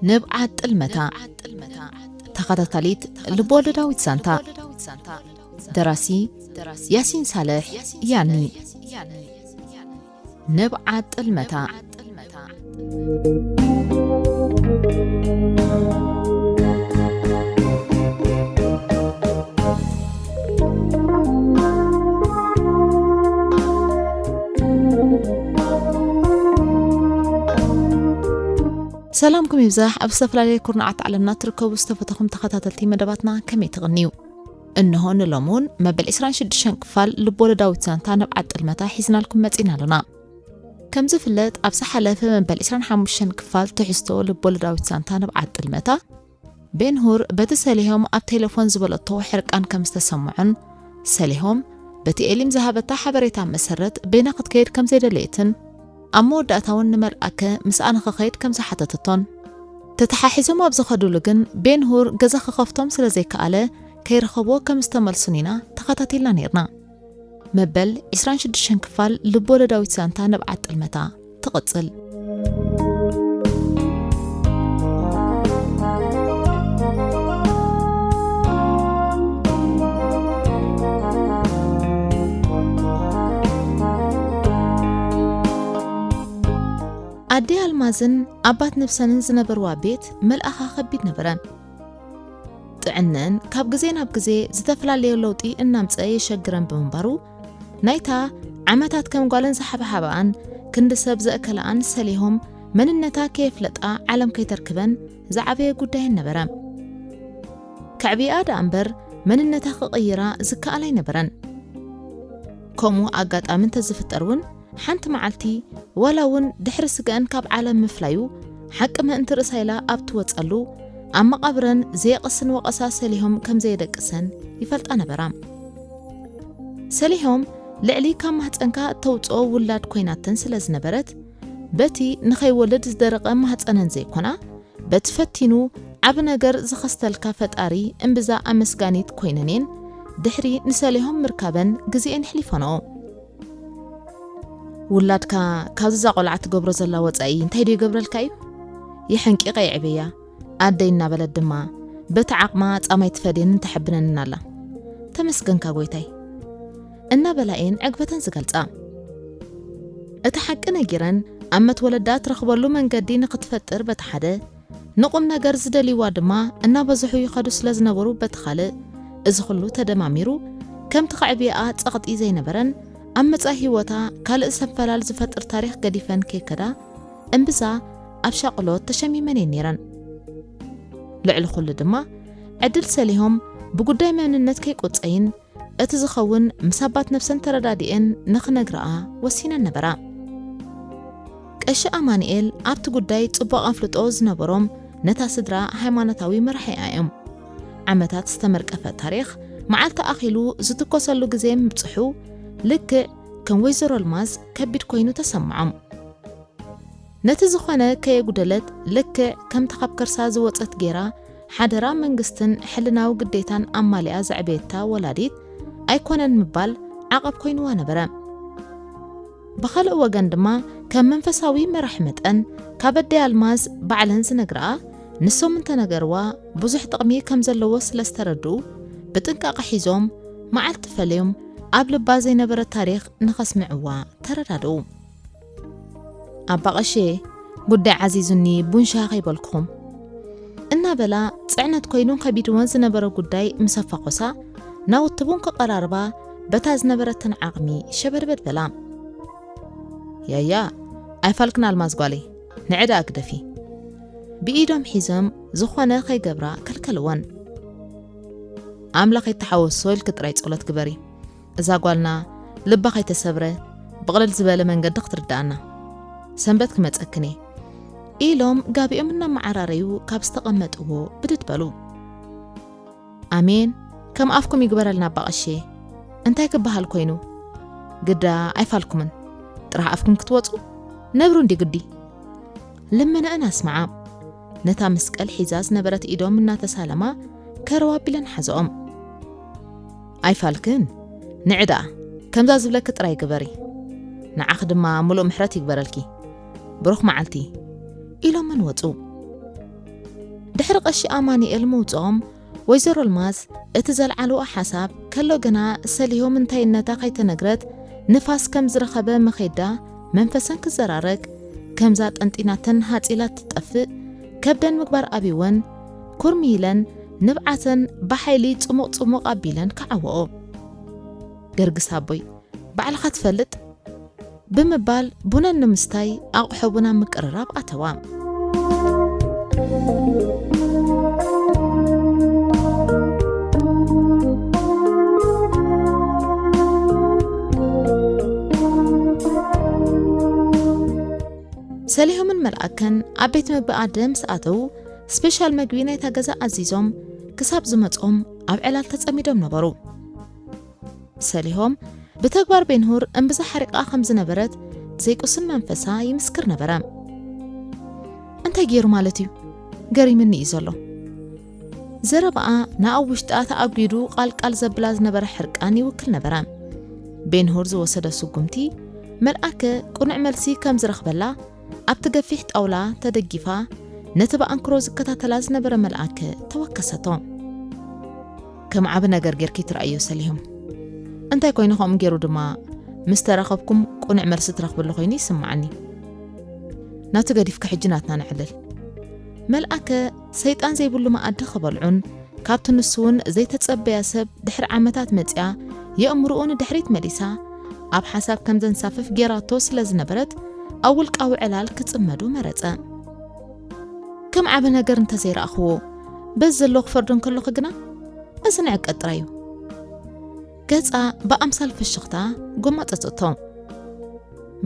ንብዓት ጥልመታ፣ ተኸታታሊት ልብወለዳዊት ዛንታ። ደራሲ ያሲን ሳልሕ፣ ያኒ። ንብዓት ጥልመታ። ሰላምኩም ይብዛሕ። ኣብ ዝተፈላለየ ኩርናዓት ዓለምና ትርከቡ ዝተፈተኹም ተኸታተልቲ መደባትና፣ ከመይ ትቕንዩ? እንሆ ንሎሚ እውን መበል ዕስራን ሽዱሽተን ክፋል ልብወለዳዊት ዛንታ ንብዓት ጥልመታ ሒዝናልኩም መጺና ኣሎና። ከም ዝፍለጥ፣ ኣብ ዝሓለፈ መበል ዕስራን ሓሙሽተን ክፋል ትሕዝቶ ልብወለዳዊት ዛንታ ንብዓት ጥልመታ፣ ቤንሁር በቲ ሰሊሆም ኣብ ቴሌፎን ዝበለቶ ሕርቃን ከም ዝተሰምዖን፣ ሰሊሆም በቲ ኤሊም ዝሃበታ ሓበሬታ መሰረት ቤና ክትከይድ ከም ዘይደለየትን፣ ኣብ መወዳእታ እውን ንመልኣከ ምስኣ ንኽኸይድ ከም ዝሓተተቶን፣ ተተሓሒዞም ኣብ ዝኸዱሉ ግን ቤንሁር ገዛ ክኸፍቶም ስለ ዘይከኣለ ከይረኸብዎ ከም ዝተመልሱን ኢና ተኸታቲልና ነይርና። መበል ዕስራን ሽዱሽተን ክፋል ልብወለዳዊት ዛንታ ንብዓት ጥልመታ ትቕጽል። ኣደይ ኣልማዝን ኣባት ንብሰንን ዝነበርዋ ቤት መልኣኻ ከቢድ ነበረ። ጥዕነን ካብ ግዜ ናብ ግዜ ዝተፈላለየ ለውጢ እናምጸ የሸግረን ብምንባሩ፣ ናይታ ዓመታት ከም ጓለን ዝሓብሓብኣን ክንዲ ሰብ ዘእከልኣን ሰሊሆም መንነታ ከየፍለጣ ዓለም ከይተርክበን ዝዓበየ ጉዳየን ነበረ። ከዕብይኣ ደኣ እምበር መንነታ ክቕይራ ዝከኣል ኣይነበረን። ከምኡ ኣጋጣሚ እንተዝፍጠር እውን ሓንቲ መዓልቲ ዋላ እውን ድሕሪ ስጋኣን ካብ ዓለም ምፍላዩ ሓቂ ምእንቲ ርእሳ ኢላ ኣብ ትወጸሉ ኣብ መቓብረን ዘየቕስን ወቐሳ ሰሊሆም ከም ዘየደቅሰን ይፈልጣ ነበራ። ሰሊሆም ልዕሊ ካብ ማህጸንካ እተውጽኦ ውላድ ኮይናተን ስለ ዝነበረት በቲ ንኸይወልድ ዝደረቐ ማህጸነን ዘይኮና በቲ ፈቲኑ ዓቢ ነገር ዝኸስተልካ ፈጣሪ እምብዛ ኣመስጋኒት ኮይነን እየን ድሕሪ ንሰሊሆም ምርካበን ግዜኤን ኣሕሊፈንኦ። ውላድካ ካብዚ እዛ ቆልዓ ትገብሮ ዘላ ወጻኢ እንታይ ዶ ይገብረልካ እዩ? የሐንቂቐ የዕብያ፣ ኣደይ እናበለት ድማ በቲ ዓቕማ ጻማይ ትፈድየንን ተሐብነንን ኣላ። ተመስገንካ ጎይታይ እናበላ እየን ዕግበተን ዝገልጻ። እቲ ሓቂ ነጊረን ኣብ መትወለዳ ትረኽበሉ መንገዲ ንኽትፈጥር በቲ ሓደ፣ ንቑም ነገር ዝደልይዋ ድማ እናበዝሑ ይኸዱ ስለ ዝነበሩ በቲ ካልእ፣ እዚ ኹሉ ተደማሚሩ ከምቲ ከዕብየኣ ጸቕጢ ዘይነበረን ኣብ መጻኢ ህይወታ ካልእ ሰብ ፈላል ዝፈጥር ታሪኽ ገዲፈን ከይከዳ እምብዛ ኣብ ሻቕሎት ተሸሚመን እየን ነይረን። ልዕሊ ኩሉ ድማ ዕድል ሰሊሆም ብጉዳይ መንነት ከይቆጸይን እቲ ዝኸውን ምስ ኣባት ነብሰን ተረዳዲኤን ንኽነግርኣ ወሲነን ነበራ። ቀሺ ኣማኑኤል ኣብቲ ጉዳይ ጽቡቕ ኣፍልጦ ዝነበሮም ነታ ስድራ ሃይማኖታዊ መራሒኣ እዮም። ዓመታት ዝተመርቀፈ ታሪኽ መዓልቲ ኣኺሉ ዝትኮሰሉ ግዜ ምብጽሑ ልክዕ ከም ወይዘሮ ኣልማዝ ከቢድ ኮይኑ ተሰምዖም። ነቲ ዝኾነ ከየጉደለት ልክዕ ከምቲ ካብ ከርሳ ዝወጸት ጌራ ሓደራ መንግስትን ሕልናዊ ግዴታን ኣማሊኣ ዘዕበየታ ወላዲት ኣይኮነን ምባል ዓቐብ ኮይንዋ ነበረ። ብኻልእ ወገን ድማ ከም መንፈሳዊ መራሒ መጠን ካብ ኣደይ ኣልማዝ ባዕለን ዝነግርኣ ንሶም እንተነገርዋ ብዙሕ ጥቕሚ ከም ዘለዎ ስለ ዝተረድኡ ብጥንቃቐ ሒዞም መዓልቲ ፈልዮም ኣብ ልባ ዘይነበረ ታሪኽ ንኸስምዕዋ ተረዳድኡ። ኣባ ቀሼ፣ ጉዳይ ዓዚዙኒ ቡን ሻሂ ከይበልኩኹም እናበላ ጽዕነት ኮይኑን ከቢድዎን ዝነበረ ጉዳይ ምስ ኣፋኾሳ ናውቲ ቡን ከቐራርባ በታ ዝነበረተን ዓቕሚ ሸበድበድ በላ። ያያ፣ ኣይፋልክን ኣልማዝ ጓለይ፣ ንዒ ደኣ ግደፊ። ብኢዶም ሒዞም ዝኾነ ከይገብራ ከልከልወን። ኣምላኽ ይተሓወሶ ኢልኪ ጥራይ ጸሎት ግበሪ። እዛ ጓልና ልባ ከይተሰብረ ብቕልል ዝበለ መንገዲ ክትርድኣና። ሰንበት ክመጸክን እየ ኢሎም ጋቢኦም እናመዓራረዩ ካብ ዝተቐመጥዎ ብድድ በሉ። ኣሜን፣ ከም ኣፍኩም ይግበረልና ኣባ ቀሼ። እንታይ ክበሃል ኮይኑ? ግዳ ኣይፋልኩምን፣ ጥራሕ ኣፍኩም ክትወጹ ነብሩ እንዲ ግዲ። ልመነአን ኣስምዓ። ነታ መስቀል ሒዛ ዝነበረት ኢዶም እናተሳለማ ከረው ኣቢለን ሓዘኦም። ኣይፋልክን፣ ንዒ ደኣ። ከምዛ ዝብለኪ ጥራይ ግበሪ፣ ንዓኺ ድማ ምሉእ ምሕረት ይግበረልኪ፣ ብሩኽ መዓልቲ ኢሎመን ወጹ። ድሕሪ ቀሺ ኣማኑኤል ምውጽኦም ወይዘሮ ኣልማዝ እቲ ዘልዓልዋ ሓሳብ ከሎ ግና ሰሊሆም እንታይ ነታ ከይተነግረት ንፋስ ከም ዝረኸበ መኼዳ መንፈሰን ክዘራረግ ከምዛ ጠንጢናተን ሃጺላ ትጠፍእ ከብደን ምግባር ኣብይወን ኩርሚ ኢለን ንብዓተን ብሓይሊ ጽሙቕ ጽሙቕ ኣቢለን ክዓወኦ። ገርግስ ኣቦይ፣ ባዕልኻ ትፈልጥ ብምባል ቡነን ንምስታይ ኣቑሑ ቡን ኣብ ምቅርራብ ኣተዋ። ሰሊሆምን መልኣከን ኣብ ቤት ምግቢ ኣደ ምስ ኣተዉ፣ ስፔሻል መግቢ ናይታ ገዛ ኣዚዞም ክሳብ ዝመጾም ኣብ ዕላል ተጸሚዶም ነበሩ። ሰሊሆም ብተግባር ቤንሁር እምብዛ ሓሪቓ ከም ዝነበረት ዘይቁስን መንፈሳ ይምስክር ነበረ። እንታይ ገይሩ ማለት እዩ? ገሪምኒ እዩ ዘሎ። ዘረባኣ ንኣብ ውሽጣ ተኣጒዱ ቃልቃል ዘብላ ዝነበረ ሕርቃን ይውክል ነበረ። ቤንሁር ዝወሰደ ስጉምቲ መልኣከ ቅኑዕ መልሲ ከም ዝረኽበላ ኣብቲ ገፊሕ ጣውላ ተደጊፋ ነቲ ብኣንክሮ ዝከታተላ ዝነበረ መልኣከ ተወከሰቶ። ከም ዓቢ ነገር ጌርኪ ትረኣዮ ሰሊሆም። እንታይ ኮይኑ ከምኡ ገይሩ ድማ ምስ ተራኸብኩም ቅኑዕ መልሲ ትረኽብሉ ኮይኑ ይስምዓኒ። ናቱ ገዲፍካ ሕጂ ናትና ነዕልል። መልኣከ ሰይጣን ዘይብሉ መኣዲ ክበልዑን ካብቲ ንሱ እውን ዘይተጸበያ ሰብ ድሕሪ ዓመታት መጺኣ የእምሮኡ ንድሕሪት መሊሳ ኣብ ሓሳብ ከም ዘንሳፍፍ ጌራቶ ስለ ዝነበረት ኣብ ውልቃዊ ዕላል ክጽመዱ መረጸ። ከም ዓቢ ነገር እንተዘይረኣኽዎ በዚ ዘሎ ክፈርዶ እንከለኹ ግና እዚ ንዕቀት ጥራይ እዩ። ገጻ ብኣምሳል ፍሽኽታ ጎማጸጸቶ።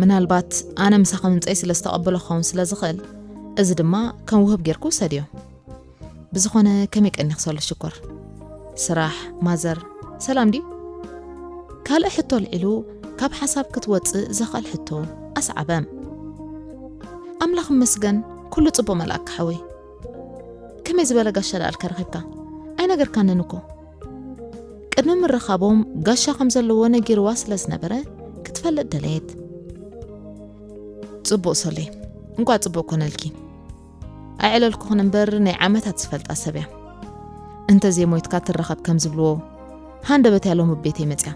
ምናልባት ኣነ ምሳኺ ምምጸይ ስለ ዝተቐበሎ ክኸውን ስለ ዝኽእል፣ እዚ ድማ ከም ውህብ ጌርኩ ውሰድዮ። ብዝኾነ ከመይ ቀኒኽ ዘሎ ሽኮር? ስራሕ፣ ማዘር፣ ሰላም ድዩ? ካልእ ሕቶ ኣልዒሉ ካብ ሓሳብ ክትወጽእ ዘኽእል ሕቶ ኣስዓበ። ኣምላኽ ይመስገን ኩሉ ጽቡቕ መልኣክ ሓወይ። ከመይ ዝበለ ጋሻ ደኣልካ ረኺብካ? ኣይነገርካንን እኮ። ቅድሚ ምርኻቦም ጋሻ ከም ዘለዎ ነጊርዋ ስለ ዝነበረ ክትፈልጥ ደለየት። ጽቡቕ ሰሌ፣ እንቋዕ ጽቡቕ ኮነልኪ። ኣዕለልኩኽን እምበር ናይ ዓመታት ዝፈልጣ ሰብ እያ። እንተዘይሞይትካ ትረኸብ ከም ዝብልዎ ሃንደበት ያሎም ቤተይ መጽያ።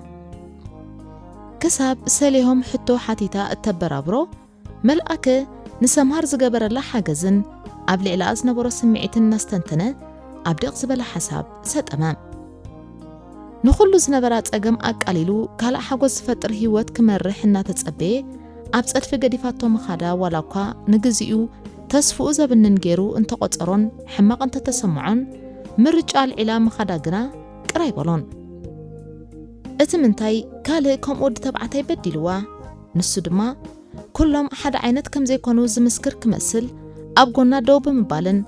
ክሳብ ሰሌሆም ሕቶ ሓቲታ እተበራብሮ መልኣከ ንሰምሃር ዝገበረላ ሓገዝን ኣብ ልዕሊኣ ዝነበሮ ስምዒትን እናስተንተነ ኣብ ድቕ ዝበለ ሓሳብ ሰጠመ። ንኹሉ ዝነበራ ጸገም ኣቃሊሉ ካልእ ሓጎስ ዝፈጥር ህይወት ክመርሕ እናተጸበየ ኣብ ጸድፊ ገዲፋቶ ምኻዳ ዋላ እኳ ንግዚኡ ተስፍኡ ዘብንን ገይሩ እንተቖጸሮን ሕማቕ እንተተሰምዖን ምርጫ ኣልዒላ ምኻዳ ግና ቅር ኣይበሎን። እቲ ምንታይ ካልእ ከምኡ ወዲ ተባዕታይ በዲልዋ ንሱ ድማ ኩሎም ሓደ ዓይነት ከም ዘይኮኑ ዝምስክር ክመስል ኣብ ጎና ደው ብምባልን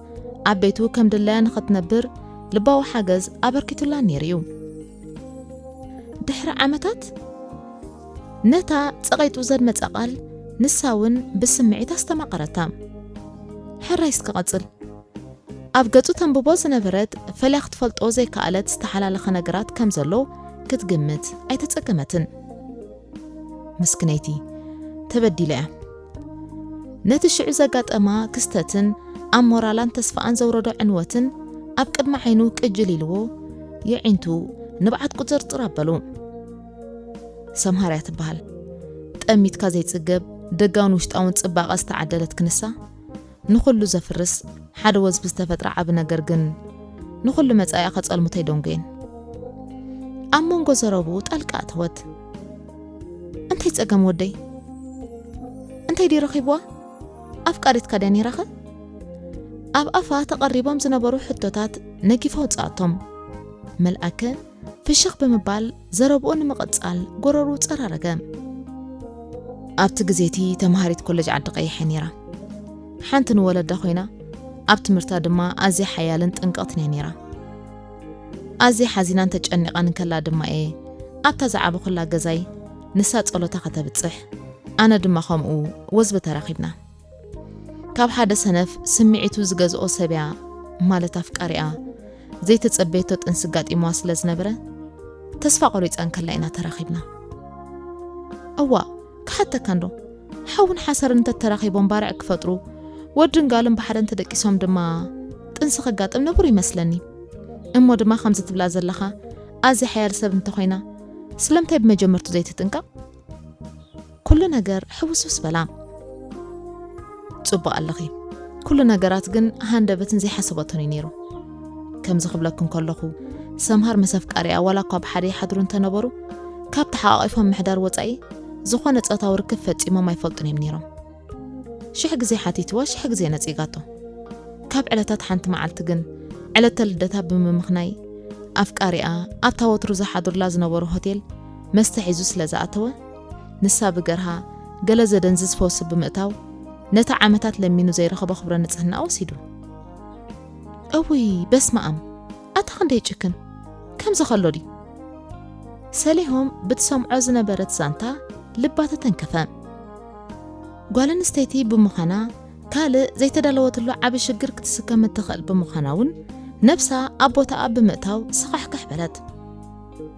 ኣብ ቤቱ ከም ድላያ ንኽትነብር ልባዊ ሓገዝ ኣበርኪቱላ ነይሩ እዩ። ድሕሪ ዓመታት ነታ ጸቒጡ ዘድመጸ ቃል ንሳ እውን ብስምዒት ኣስተማቐረታ። ሕራይ እስኪ ቀጽል። ኣብ ገጹ ተንብቦ ዝነበረት ፈልያ ክትፈልጦ ዘይከኣለት ዝተሓላለኸ ነገራት ከም ዘሎ ክትግምት ኣይተጸገመትን። ምስክነይቲ ተበዲለ እያ። ነቲ ሽዑ ዘጋጠማ ክስተትን ኣብ ሞራላን ተስፋኣን ዘውረዶ ዕንወትን ኣብ ቅድሚ ዓይኑ ቅጅል ኢልዎ የዒንቱ ንብዓት ቁጽርጽር ኣበሉ። ሰምሃር እያ ትበሃል። ጠሚትካ ዘይጽገብ ደጋውን ውሽጣውን ጽባቐ ዝተዓደለት ክንሳ ንኹሉ ዘፍርስ ሓደ ወዝቢ ዝተፈጥረ ዓቢ ነገር ግን ንኹሉ መጻኢኣ ከጸልምቶ ኣይደንጎየን። ኣብ መንጎ ዘረብኡ ጣልቃ ኣተወት። እንታይ ጸገም ወደይ? እንታይ ድዩ ረኺብዋ? ኣፍቃሪትካ ድያ ነይራኸ? ኣብ ኣፋ ተቐሪቦም ዝነበሩ ሕቶታት ነጊፋ ኣውጽኣቶም። መልኣከ ፍሽኽ ብምባል ዘረብኡ ንምቕጻል ጎረርኡ ጸራረገ። ኣብቲ ግዜ እቲ ተምሃሪት ኮለጅ ዓዲ ቀይሕ እያ ነይራ። ሓንቲ ንወለዳ ኮይና ኣብ ትምህርታ ድማ ኣዝያ ሓያልን ጥንቅቕትን እያ ነይራ። ኣዝያ ሓዚናን ተጨኒቓን እንከላ ድማ እየ ኣብታ ዝዓበኹላ ገዛይ ንሳ ጸሎታ ከተብጽሕ ኣነ ድማ ከምኡ ወዝቢ ተራኺብና። ካብ ሓደ ሰነፍ ስምዒቱ ዝገዝኦ ሰብ እያ ማለት ኣፍቃሪኣ ዘይተጸበየቶ ጥንሲ ኣጋጢምዋ ስለ ዝነበረ ተስፋ ቆሪጻ እንከላ ኢና ተራኺብና። እዋ፣ ክሓተካ እንዶ፣ ሓውን ሓሰርን እንተተራኺቦም ባርዕ ክፈጥሩ፣ ወድን ጋልን ብሓደ እንተደቂሶም ድማ ጥንሲ ከጋጥም ንቡር ይመስለኒ። እሞ ድማ ከምዚ ትብላ ዘለኻ ኣዝያ ሓያል ሰብ እንተኾይና፣ ስለምንታይ ብመጀመርቱ ዘይትጥንቀቕ? ኩሉ ነገር ሕውስውስ በላ። ጽቡቕ ኣለኺ። ኩሉ ነገራት ግን ሃንደበትን ዘይሓሰበቶን እዩ ነይሩ። ከምዚ ክብለክን ከለኹ፣ ሰምሃር ምስ ኣፍቃሪኣ ዋላ እኳ ብሓደ ይሓድሩ እንተነበሩ፣ ካብ ተሓቋቒፎም ምሕዳር ወጻኢ ዝኾነ ጾታዊ ርክብ ፈጺሞም ኣይፈልጡን እዮም ነይሮም። ሽሕ ግዜ ሓቲትዋ፣ ሽሕ ግዜ ነጺጋቶ። ካብ ዕለታት ሓንቲ መዓልቲ ግን፣ ዕለተ ልደታ ብምምኽናይ፣ ኣፍቃሪኣ ኣብታ ወትሩ ዝሓድሩላ ዝነበሩ ሆቴል መስተ ሒዙ ስለ ዝኣተወ፣ ንሳ ብገርሃ ገለ ዘደንዝዝ ፈውሲ ብምእታው፣ ነቲ ዓመታት ለሚኑ ዘይረኸቦ ክብረ ንጽህና ወሲዱ። እውይ፣ በስመ ኣብ! ኣታ ክንደይ ጭክን! ከምዚ ከሎ ድዩ? ሰሊሆም ብትሰምዖ ዝነበረት ዛንታ ልባ ተተንከፈ። ጓል ኣንስተይቲ ብምዃና፣ ካልእ ዘይተዳለወትሉ ዓቢ ሽግር ክትስከም እትኽእል ብምዃና እውን፣ ነብሳ ኣብ ቦታኣ ብምእታው ስኻሕካሕ በለት።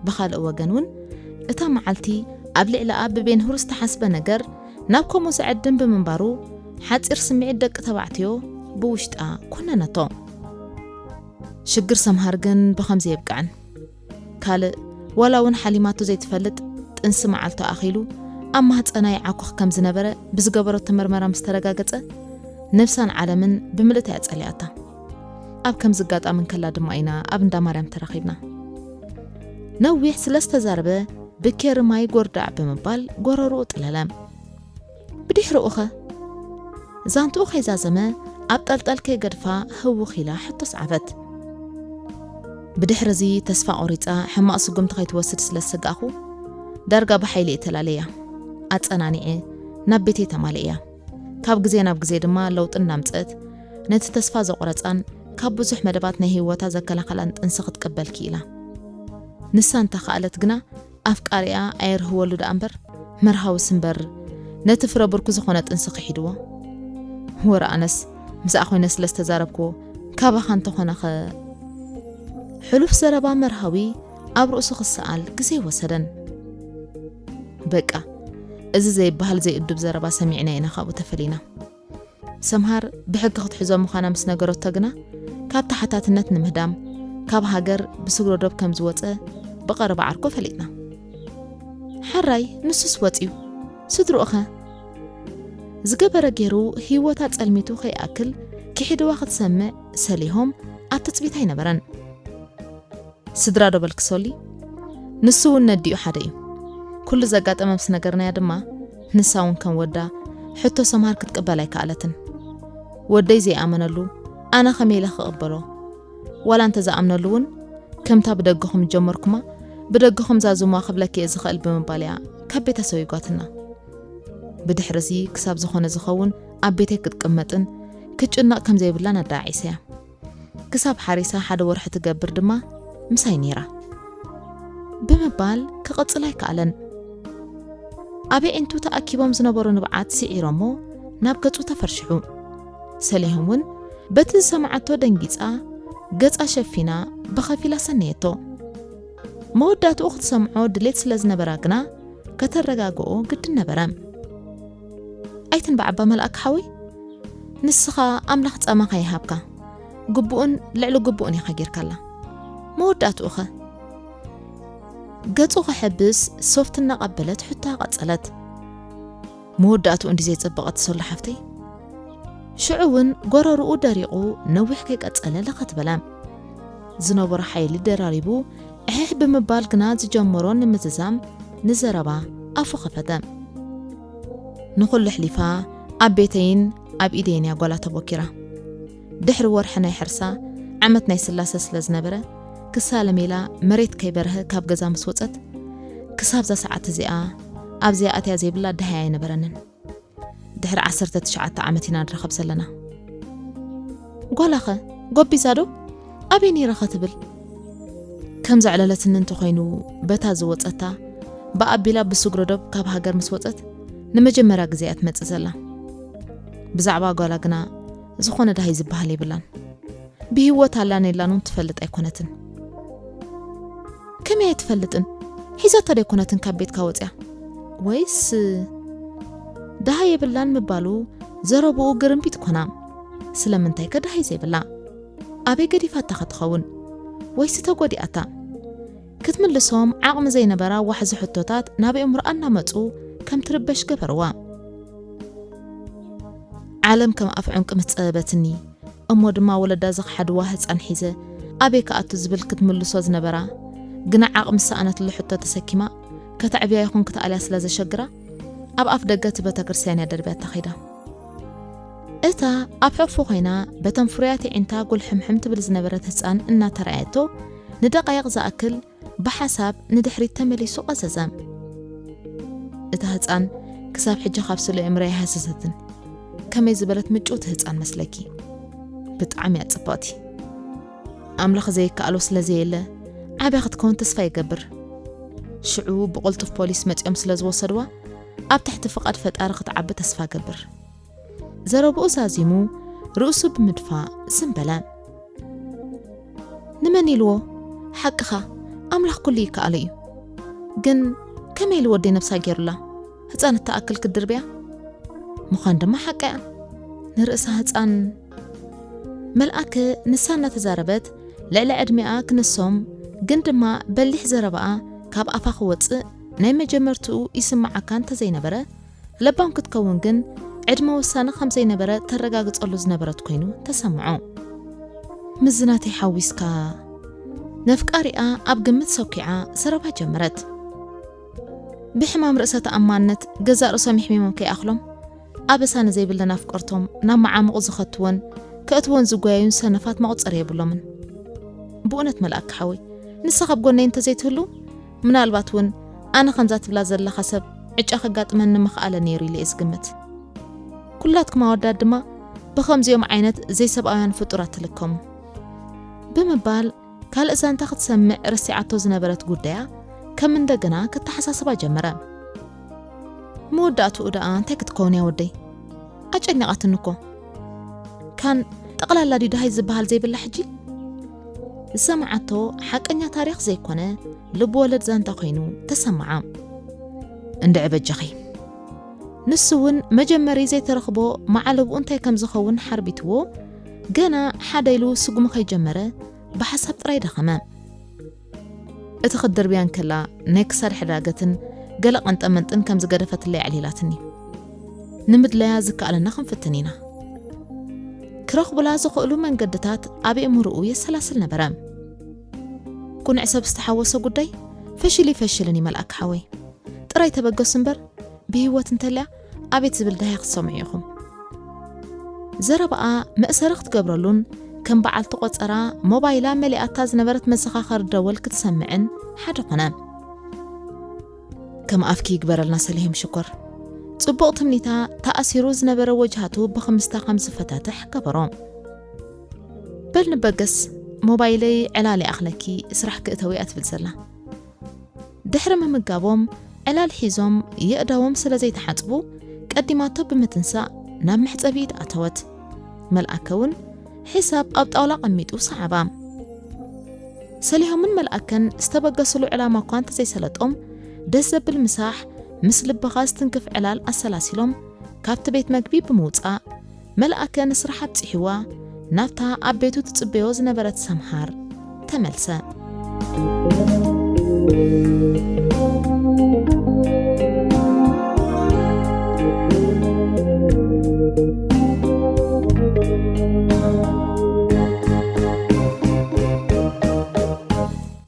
ብኻልእ ወገን እውን፣ እታ መዓልቲ ኣብ ልዕሊኣ ብቤንሁር ዝተሓስበ ነገር ናብ ከምኡ ዝዕድም ብምንባሩ፣ ሓጺር ስምዒት ደቂ ተባዕትዮ ብውሽጣ ኮነነቶ። ሽግር ሰምሃር ግን ብኸምዚ የብቅዐን። ካልእ፣ ዋላ እውን ሓሊማቶ ዘይትፈልጥ ጥንሲ መዓልቱ ኣኺሉ ኣብ ማህጸና ይዓኩኽ ከም ዝነበረ ብዝገበረቶ መርመራ ምስ ተረጋገጸ፣ ነብሳን ዓለምን ብምልእታ እያ ጸሊኣታ። ኣብ ከምዚ ኣጋጣሚ እንከላ ድማ ኢና ኣብ እንዳ ማርያም ተራኺብና። ነዊሕ ስለ ዝተዛረበ፣ ብኬሪ ማይ ጎርዳዕ ብምባል ጎረርኡ ጥለለ። ብድሕሪኡኸ? ዛንትኡ ከይዛዘመ፣ ኣብ ጠልጠል ከይገድፋ ህውኽ ኢላ ሕቶ ሰዓበት። ብድሕሪ እዚ ተስፋ ቆሪጻ ሕማቕ ስጉምቲ ከይትወስድ ስለ ዝሰጋእኹ፣ ዳርጋ ብሓይሊ እየ ተላለያ። ኣጸናኒዐ ናብ ቤተይ ተማልእያ። ካብ ግዜ ናብ ግዜ ድማ ለውጢ እናምጽእት፣ ነቲ ተስፋ ዘቑረጻን ካብ ብዙሕ መደባት ናይ ህይወታ ዘከላኸላን ጥንሲ ክትቅበል ክኢላ። ንሳ እንተኸኣለት ግና፣ ኣፍቃሪኣ ኣየርህወሉ ደኣ እምበር፣ መርሃውስ እምበር፣ ነቲ ፍረ ብርኩ ዝኾነ ጥንሲ ክሒድዎ። ወረ ኣነስ፣ ምስኣ ኮይነ ስለ ዝተዛረብክዎ፣ ካባኻ እንተኾነኸ? ሕሉፍ ዘረባ መርሃዊ ኣብ ርእሱ ክሰኣል ግዜ ወሰደን። በቃ፣ እዚ ዘይበሃል ዘይእዱብ ዘረባ ሰሚዕና ኢና ካብኡ ተፈሊና። ሰምሃር ብሕጊ ክትሕዞ ምዃና ምስ ነገረቶ ግና፣ ካብ ተሓታትነት ንምህዳም፣ ካብ ሃገር ብስግረ ዶብ ከም ዝወጸ ብቐረባ ዓርኮ ፈሊጥና። ሓራይ ንሱስ ወጺኡ፣ ስድርኡኸ? ዝገበረ ገይሩ ህይወታ ጸልሚቱ ከይኣክል ክሒድዋ ክትሰምዕ ሰሊሆም ኣብ ትጽቢት ኣይነበረን። ስድራ ዶ በልኪ ሶሊ? ንሱ እውን ነዲኡ ሓደ እዩ። ኩሉ ዘጋጠመ ምስ ነገርናያ ድማ፣ ንሳ እውን ከም ወዳ ሕቶ ሰምሃር ክትቅበል ኣይከኣለትን። ወደይ ዘይኣመነሉ ኣነ ከመይ ኢለ ክቕበሎ? ዋላ እንተ ዝኣምነሉ እውን፣ ከምታ ብደገኹም ዝጀመርኩማ፣ ብደገኹም ዛዝሙዋ ክብለኪ እየ ዝኽእል ብምባል እያ ካብ ቤተሰብ ይጓትና። ብድሕሪ እዚ ክሳብ ዝኾነ ዝኸውን ኣብ ቤተይ ክትቅመጥን ክትጭነቕ ከም ዘይብላን ኣደዓዒሰያ። ክሳብ ሓሪሳ ሓደ ወርሒ ትገብር ድማ ምሳይ ነይራ። ብምባል ክቕጽል ኣይከኣለን። ኣብ ኣዒንቱ ተኣኪቦም ዝነበሩ ንብዓት ስዒሮሞ ናብ ገጹ ተፈርሽሑ። ሰሊሆም እውን በቲ ዝሰምዓቶ ደንጊጻ ገጻ ሸፊና ብኸፊል ኣሰነየቶ። መወዳእትኡ ክትሰምዖ ድሌት ስለ ዝነበራ ግና ከተረጋግኦ ግድን ነበረ። ኣይትንባዕባ መልኣክ ሓወይ፣ ንስኻ ኣምላኽ ጻማኻ ይሃብካ። ግቡእን ልዕሊ ግቡእን ኢኻ ጌርካላ። መወዳእትኡኸ? ገጹ ክሕብስ ሶፍት እናቐበለት ሕቶኣ ቀጸለት። መወዳእትኡ እንዲ ዘይጸበቐ ትሰሉ ሓፍተይ። ሽዑ እውን ጎረርኡ ደሪቑ ነዊሕ ከይቀጸለ ለኸት በለ። ዝነበሮ ሓይሊ ደራሪቡ ዕሕሕ ብምባል ግና ዝጀመሮ ንምዝዛም ንዘረባ ኣፉ ከፈተ። ንኹሉ ኣሕሊፋ ኣብ ቤተይን ኣብ ኢደይን እያ ጓላ ተቦኪራ። ድሕሪ ወርሒ ናይ ሕርሳ ዓመት ናይ ስላሰ ስለ ዝነበረ ክሳለም ኢላ መሬት ከይበርሀ ካብ ገዛ ምስ ወጸት ክሳብዛ ሰዓት እዚኣ ኣብዚኣ ኣትያ ዘይብላ ደሃይ ኣይነበረንን። ድሕሪ ዓሰርተ ትሽዓተ ዓመት ኢና ንራኸብ ዘለና። ጓላኸ ጎቢዛ ዶ? ኣበይ ነይረኸ ትብል? ከም ዘዕለለትኒ እንተኾይኑ በታ ዝወጸታ ብኣቢላ ብስግረ ዶብ ካብ ሃገር ምስ ወጸት ንመጀመርያ ግዜ እያ ትመጽእ ዘላ። ብዛዕባ ጓላ ግና ዝኾነ ዳሃይ ዝበሃል የብላን። ብህይወት ኣላን የላን እውን ትፈልጥ ኣይኮነትን። ከመይ ኣይትፈልጥን? ሒዛታ ዶ ኣይኮነትን ካብ ቤትካ ወጽያ? ወይስ ደሃይ የብላን ምባሉ ዘረብኡ ግርምቢጥ ኮና። ስለምንታይ ከ ደሃይ ዘይብላ? ኣበይ ገዲፋታ ከ ትኸውን? ወይስ ተጎዲኣታ? ክትምልሶም ዓቕሚ ዘይነበራ ዋሕዚ ሕቶታት ናብ ኣእምሮኣ እናመጹ ከም ትርበሽ ገበርዋ። ዓለም ከም ኣፍ ዑንቂ ምስ ጸበበትኒ፣ እሞ ድማ ወለዳ ዝኸሓድዋ ህጻን ሒዘ ኣበይ ክኣቱ ዝብል ክትምልሶ ዝነበራ፣ ግና ዓቕሚ ዝሰኣነትሉ ሕቶ ተሰኪማ፣ ከተዕብያ ይኹን ክትኣልያ ስለ ዘሸግራ፣ ኣብ ኣፍ ደገ እቲ ቤተክርስትያን እያ ደርብያታ ከይዳ። እታ ኣብ ሕቑፉ ኮይና በተን ፍሩያት ኣዒንታ ጉልሕምሕም ትብል ዝነበረት ህጻን እናተራእየቶ፣ ንደቃይቕ ዝኣክል ብሓሳብ ንድሕሪት ተመሊሱ ቀዘዘ። እታ ህጻን ክሳብ ሕጂ ካብ ስእሊ ኣእምሮይ ኣይሃሰሰትን። ከመይ ዝበለት ምጭውቲ ህጻን መስለኪ! ብጣዕሚ እያ ጽብቕቲ። ኣምላኽ ዘይከኣሎ ስለ ዘየለ፣ ዓብያ ክትከውን ተስፋ ይገብር። ሽዑ ብቕልጡፍ ፖሊስ መጺኦም ስለ ዝወሰድዋ፣ ኣብ ትሕቲ ፍቓድ ፈጣሪ ክትዓቢ ተስፋ ገብር። ዘረብኡ ዛዚሙ፣ ርእሱ ብምድፋእ ዝም በለ። ንመን ኢልዎ? ሓቅኻ፣ ኣምላኽ ኩሉ ይከኣሎ እዩ። ግን ከመይ ኢሉ ወደይ ነብሳ ገይሩላ? ህጻን እትኣክል ክትድርብያ? ምዃን ድማ ሓቃ እያ። ንርእሳ ህጻን። መልኣክ ንሳ እናተዛረበት፣ ልዕሊ ዕድሚኣ ክንሶም፣ ግን ድማ በሊሕ ዘረባኣ ካብ ኣፋ ክወጽእ ናይ መጀመርትኡ ይስምዓካ እንተዘይነበረ፣ ለባም ክትከውን ግን ዕድመ ወሳኒ ከም ዘይነበረ ተረጋግጸሉ ዝነበረት ኮይኑ ተሰምዖ። ምስዚ ናተይ ሓዊስካ፣ ነፍቃሪኣ ኣብ ግምት ሰኪዓ ዘረባ ጀመረት። ብሕማም ርእሰ ተኣማንነት ገዛእ ርእሶም የሕሚሞም ከይኣኽሎም፣ ኣበሳ ንዘይብለን ኣፍቀርቶም ናብ መዓሙቕ ዝኸትወን ከእትወን ዝጓየዩን ሰነፋት መቑጸሪ የብሎምን። ብእውነት መልኣክ ሓወይ፣ ንስኻ ኣብ ጎነይ እንተዘይትህሉ፣ ምናልባት እውን ኣነ ከምዛ ትብላ ዘለኻ ሰብ ዕጫ ከጋጥመኒ ምኽኣለ ነይሩ ኢለ እየ ዝግምት። ኩላትኩም ኣወዳት ድማ ብኸምዚኦም ዓይነት ዘይሰብኣውያን ፍጡራት ትልከሙ። ብምባል ካልእ ዛንታ ክትሰምዕ ረሲዓቶ ዝነበረት ጉዳያ ከም እንደገና ከተሓሳስባ ጀመረ። መወዳእትኡ ደኣ እንታይ ክትከውን እያ ወደይ? ኣጨኒቓትኒ እኮ። ካን ጠቕላላ ድዩ ደሃይ ዝበሃል ዘይብላ ሕጂ? ዝሰምዓቶ ሓቀኛ ታሪኽ ዘይኮነ ልብ ወለድ ዛንታ ኮይኑ ተሰምዓ። እንድዒ በጃኺ። ንሱ እውን መጀመሪ ዘይተረኽቦ መዓለብኡ እንታይ ከም ዝኸውን ሓርቢትዎ፣ ገና ሓደ ኢሉ ስጉሙ ከይጀመረ ብሓሳብ ጥራይ ደኸመ። እቲ ክትድርብያ እንከላ ናይ ክሳድ ሕዳገትን ገለ ቀንጠመንጥን ከም ዝገደፈትለይ ኣዕሊላትኒ። ንምድላያ ዝከኣለና ክንፍትን ኢና። ክረኽቡላ ዝኽእሉ መንገድታት ኣብ ኣእምሮኡ የሰላስል ነበረ። ቁኑዕ ሰብ ዝተሓወሶ ጉዳይ ፈሽል ይፈሽልን እዩ መልኣክ ሓወይ። ጥራይ ተበገሱ እምበር ብህይወት እንተልያ ኣቤት ዝብል ደሃይ ክትሰምዑ ኢኹም። ዘረባኣ መእሰሪ ክትገብረሉን ከም በዓልቲ ቆጸራ ሞባይላ መሊኣታ ዝነበረት መዘኻኸሪ ደወል ክትሰምዕን ሓደ ኮነ። ከም ኣፍኪ ይግበረልና ሰሊሆም ሽኮር። ጽቡቕ ትምኒታ ተኣሲሩ ዝነበረ ወጅሃቱ ብኽምስታ ከም ዝፈታተሕ ገበሮ። በል ንበገስ፣ ሞባይለይ ዕላል ይኣኽለኪ፣ ስራሕ ክእተው እያ ትብል ዘላ። ድሕሪ ምምጋቦም ዕላል ሒዞም የእዳዎም ስለ ዘይተሓጽቡ ቀዲማቶ ብምትንሳእ ናብ መሕጸቢ ኢድ ኣተወት። መልኣከ እውን ሕሳብ ኣብ ጣውላ ኣቐሚጡ ሰዓባ። ሰሊሆምን መልኣከን ዝተበገስሉ ዕላማ እኳ እንተዘይሰለጦም ደስ ዘብል ምሳሕ ምስ ልብኻ ዝትንክፍ ዕላል ኣሰላሲሎም ካብቲ ቤት መግቢ ብምውጻእ መልኣከ ንስራሕ ኣብጺሕዋ ናብታ ኣብ ቤቱ ትጽበዮ ዝነበረት ሰምሃር ተመልሰ።